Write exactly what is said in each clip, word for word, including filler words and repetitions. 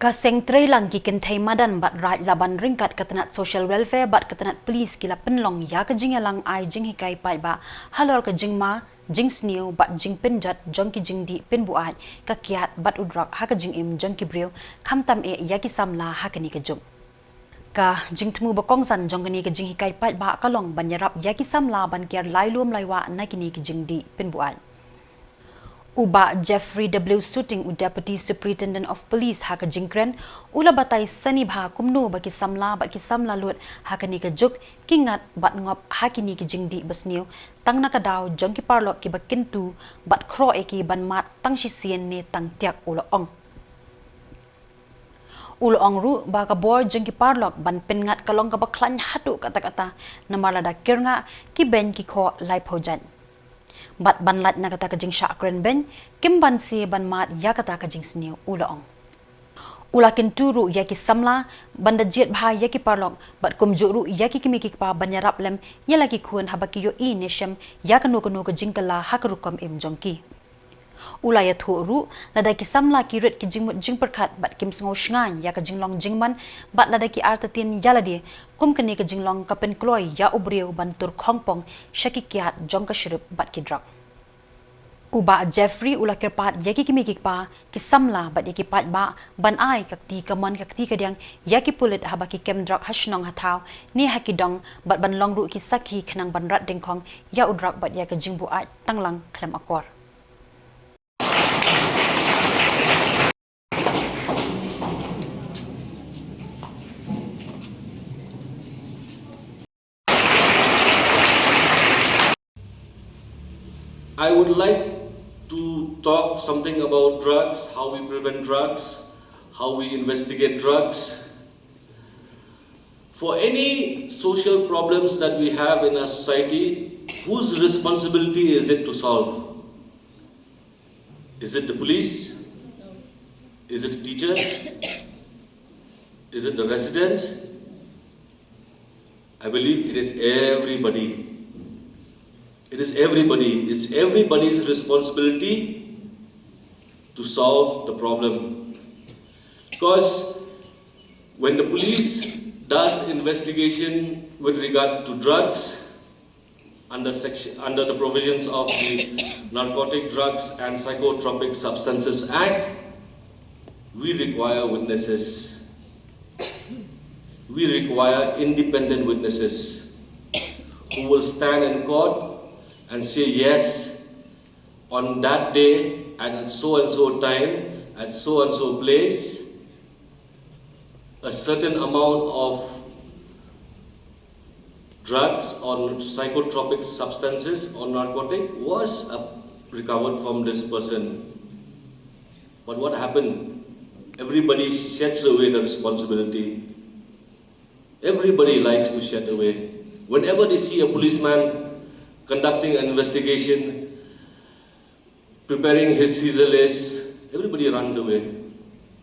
Ka seng treilang ki kynthei madan bad raid laban ryngkat ka tnat Social Welfare bad ka tnat Police ki la pynlong ïa ka jingïalang ai jinghikai paidbah halor ka jingma, jingsniew bad jingpynjot jong ki jingdih pynbuaid, ka kiad bad u drok ha ka jingim jong ki briew, khamtam eh ïa ki samla ha kane ka juk. Ka jingthmu ba kongsan jong kane ka jinghikai paidbah ka long ban ïarap ïa ki samla ban kiar lai lum lai wah na kine ki jingdih pynbuaid. U Bah Jeffrey W Suting, u Deputy Superintendent of Police, ha ka jingkren, u la batai sani bha kumno ba ki samla bad ki samla lut ha kane ka juk ki ngat bad ngop ha kine ki jingdih basniew, tang na ka daw jong ki paralok kiba kyntu bad khroh ïa ki ban mad tang shisien ne tang tiak, u la ong. U la ong ruh ba ka bor jong ki paralok ban pynngat ka long kaba khlaiñ haduh katta katta, namar lada kyrngah ki beiñ ki khoh laiphew jait. Bad ban lait na kata ka jingshah kren beiñ, kim banse ban mad ïa kata ka jingsniew, u la ong. U la kyntu ruh ïa ki samla ban da jied bha ïa ki paralok bad kumjuh ruh ïa ki kmie ki kpa ban ïarap lem ïa la ki khun haba ki ïohi ne shem ïa kano kano ka jingkylla ha ka rukom im jong ki. U la ïathuh ruh, lada ki samla ki rit ki jingmut jingpyrkhat bad kim sngew shngaiñ ïa ka jinglong jingman, bad lada ki artatien ïa lade, kum kane ka jinglong ka pynkloi ïa u briew ban tur khongpong sha ki kiad jong ka shrip bad ki drok. U Bah Jeffrey u la kyrpad ïa ki kmie ki kpa, ki samla bad ïa ki paidbah ban ai ka kti kamon ka kti kadiang ïa ki pulit haba ki kem drok ha shnong ha thaw ne ha ki dong, bad ban long ruh ki sakhi khnang ban rat dyngkhong ïa u drok bad ïa ka jingbuaid tang lang khlem akor. I would like to talk something about drugs, how we prevent drugs, how we investigate drugs. For any social problems that we have in our society, whose responsibility is it to solve? Is it the police? Is it the teacher? Is it the residents? I believe it is everybody. It is everybody. It's everybody's responsibility to solve the problem. Because when the police does investigation with regard to drugs, under section, under the provisions of the Narcotic Drugs and Psychotropic Substances Act, we require witnesses. We require independent witnesses who will stand in court and say, "Yes, on that day and at so and so time, at so and so place, a certain amount of drugs or psychotropic substances or narcotic was, uh, recovered from this person." But what happened? Everybody sheds away the responsibility. Everybody likes to shed away. Whenever they see a policeman conducting an investigation, preparing his Caesar list, everybody runs away.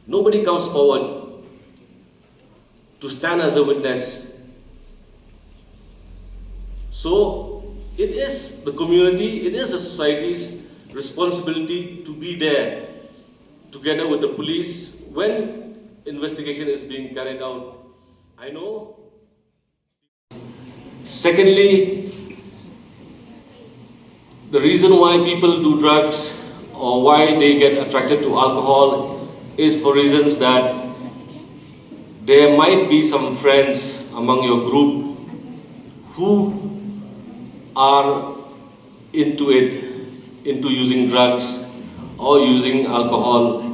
Nobody comes forward to stand as a witness. So, it is the community, it is the society's responsibility to be there together with the police when investigation is being carried out. I know. Secondly, the reason why people do drugs or why they get attracted to alcohol is for reasons that there might be some friends among your group who are into it, into using drugs or using alcohol,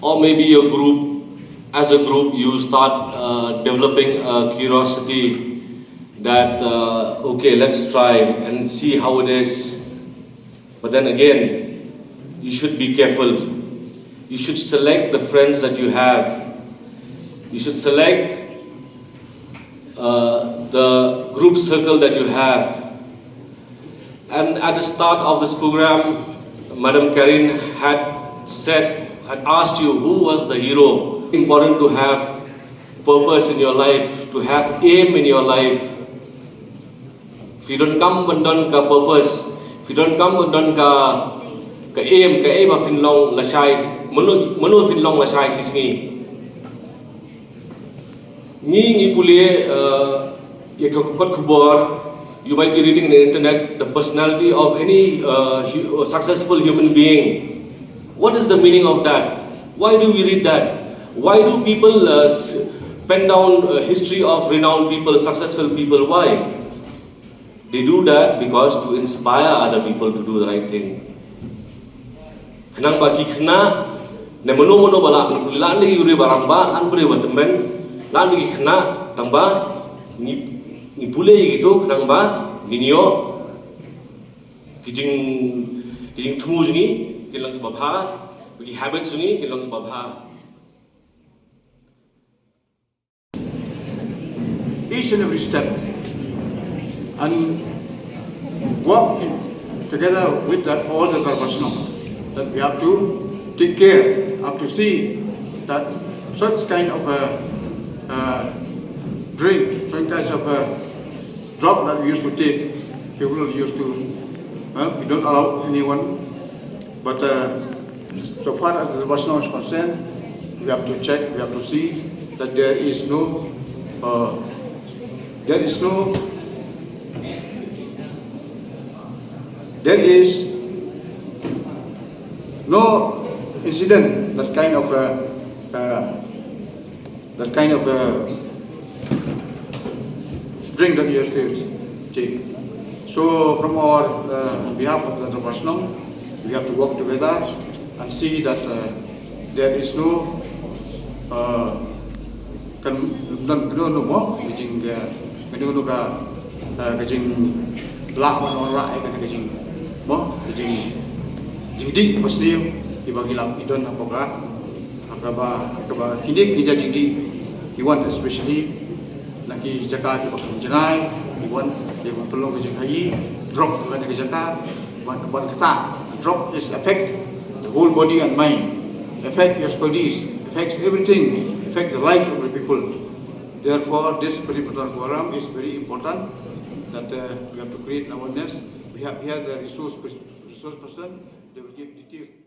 or maybe your group, as a group, you start, uh, developing a curiosity that, uh, okay, let's try and see how it is. But then again, you should be careful. You should select the friends that you have. You should select, uh, the group circle that you have. And at the start of this program, Madam Karin had said, had asked you who was the hero. Important to have purpose in your life, to have aim in your life. If you don't come ban don ka purpose, if you don't come ban don ka, ka aim, ka aim of phin long lashai, mano, mano phin long lashai shisngi. Ngi ngi pule, uh, ïa ka kot khubor, you might be reading in the internet the personality of any uh, hu- uh, successful human being. What is the meaning of that? Why do we read that? Why do people uh, s- pen down uh, history of renowned people, successful people? Why? They do that because to inspire other people to do the right thing. Khnang ba ki khynnah ne mano mano ba lah ban pule, lah ne ki briew ba rangbah, lah ne briew ba tymmen, lah ne ki khynnah, tang ba ngi ngi pule ïa kito khnang ba ngin ïoh ki jing ki jingthmu jong ngi kin long kiba bha, ki habits jong ngi kin long kiba bha. Each and every step and work together with that all the Darbar Shnong, that we have to take care, have to see that such kind of a uh, drink, such kinds of a drug that we used to take, people used to, uh, we don't allow anyone, but uh, so far as the Darbar Shnong is concerned, we have to check, we have to see that there is no, uh, there is no, there is no incident that kind of uh, uh, that kind of uh, drink that you have to take. So from our uh, on behalf of the Darbar Shnong, we have to work together and see that uh, there is no uh, kan don no no mo ka jing uh, kan no ka uh, ka jing lah mo ra ka jing mo ka jing jing di pasti iba gilam idon apa ka Haba, haba kine ki jingdih ki wan especially na ki jaka kiba kham jngai ki wan ki wan pynlong ki jinghaïi drug ka jaka ban ban kata drug is affect the whole body and mind, affect your studies, affects everything, affect the life of the people. Therefore, this Paris Patharn Forum is very important that uh, we have to create an awareness. We have here the resource pers- resource person. They will give details.